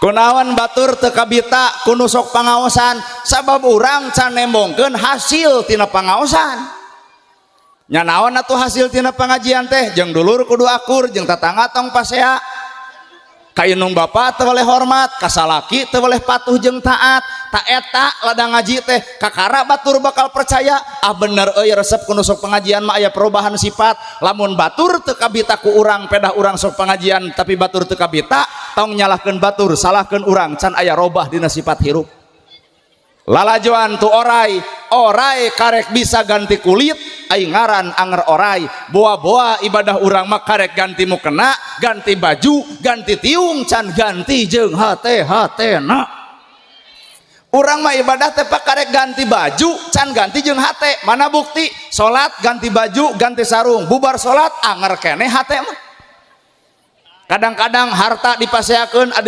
Kunaon batur teu kabita ku nu sok pangaosan? Sabab urang can nembongkeun hasil tina pangaosan. Nya naon atuh hasil tina pengajian teh? Jeung dulur kudu akur, jeung tatangga tong pasea, ka indung bapa teu boleh hormat, ka salaki teu boleh patuh jeung taat. Ta eta ladang ngaji teh kakara batur bakal percaya, "Ah, bener euy, resep ku nu sok pengajian mah aya perubahan sifat." Lamun batur teu kabita ku urang, pedah urang sok pengajian tapi batur teu kabita, tong nyalahkeun batur, salahkeun urang can aya robah dina sifat hirup. Lalajoan tu orai, orai karek bisa ganti kulit, ai ngaran anger orai. Boa-boa ibadah urang mah karek ganti mukena, ganti baju, ganti tiung, can ganti jeung hate hatena. Urang mah ibadah teh karek ganti baju, can ganti jeung hate. Mana bukti? Salat ganti baju, ganti sarung, bubar salat anger keneh hate mah. Kadang-kadang harta dipaseakeun adi.